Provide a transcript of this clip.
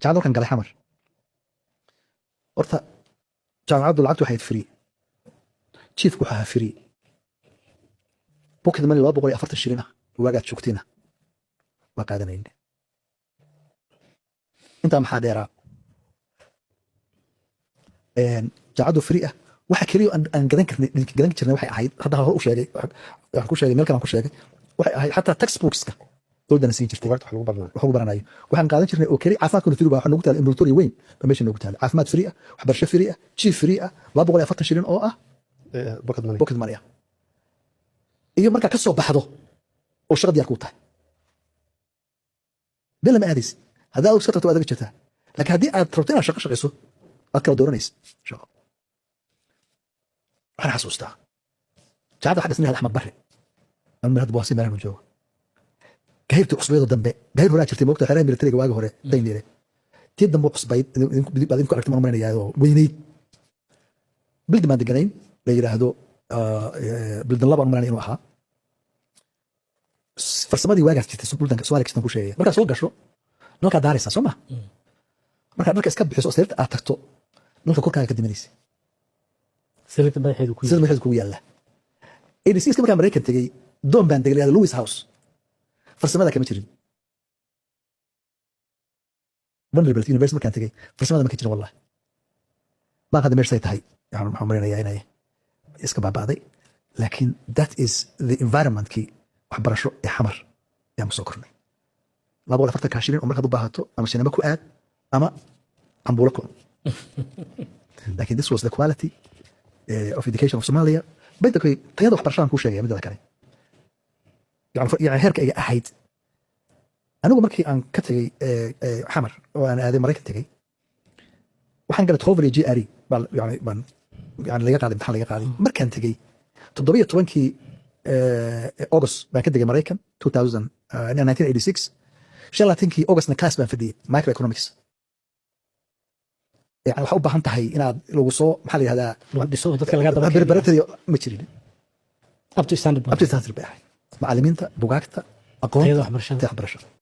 Jaamacad markaan galay Xamar, horta jaamacaddu lacagtu waxay ahayd free, jiifku wuxuu ahaa free, pocket money 240 shilin ah waagaad joogtayna waa qaadanayne. Intaa maxaa dheeraa? Jaamacaddu free ah, waxa keliya aan gadan jirnay waxay ahayd, hadda hore u sheegay, waxaan ku sheegay meel kale aan ku sheegay, waxay ahayd xataa textbookska dowladdana siin jirtay. Buugaagta wax lagu baranayo. Wax lagu baranayo waxaan qaadan jirnay oo keli. Caafimaadkuna free baa waxa noogu taala, ambulatory weyn baa meesha noogu taala, caafimaad free ah, waxbarasho free ah, jiif free ah, 240 shilin oo ah pocket money. Pocket money ah, iyo markaa ka soo baxdo oo shaqa diyaar kuu tahay, been lama aadaysid. Haddii aad iska tagto, waad adaga jirtaa, laakiin haddii aad rabto inaad shaqo shaqayso, aad kala dooranaysid shaqo. Waxaan xasuustaa jaacadda waxa dhisnay Axmed Barre anu hadda Boosaaso meelahan joogo. Gaahirtii cusbayadoo dambe, gaahir horaa jirtay moogta, xeeraha militariga waagi hore Dayniile, tii dambe cusbayd baad idinku aragtay maan marinayaa oo weynayd. Building baan deganayn la yidhaahdo building laba aan maranaya inuu ahaa. Farsamadii waagaas jirtay buldanka Soomaaliya kastan ku sheegaya, markaad soo gasho nalkaa daaraysaa, soo ma? Markaad dharka iska bixiso oo sariirta aad tagto, nalka korkaaga ka dimanaysa. Sariirta madaxeedu ku sida madaxeedu kugu yaalla. 86 markaan Maraykan tegey, dorm baan degay la yidhahdo Lewis House. Farsamada kama jirin. Vanderbilt University markaan tegey, farsamada ma ka jirin, wallahi. Baan hadda meeshay tahay yani waxaan marinayaa inay iska baaba'day, laakiin that is the environmentkii waxbarasho ee Xamar ayaan kusoo kornay. 240 kaa shilin oo markaad u baahato ama sinema ku aad ama cambuulo ku cun, laakiin this was the quality of education of Somalia. By the way, tayada waxbarashadan kuu sheegaya midada kale, yani heerka ay ahayd. Anigu markii aan ka tegey Xamar oo aan aaday Maraykan tegey, waxaan galay TOEFL iyo GRE baa yani baan yani laga qaaday, imtixaan laga qaaday. Markaan tegey 17-kii August baan ka degay Maraykan 2000 1986, 25-kii Augustna class baan fadhiyey microeconomics. Yani waxaa u baahan tahay inaad lagu soo, maxaa la yihahdaa, lagu dhiso oo dadka laga daba preparatory ma jirin. Up to standard. Up to standard bay ahayd, macallimiinta, bugaagta, aqoonta. Tayada waxbarashada. Tayada waxbarashada.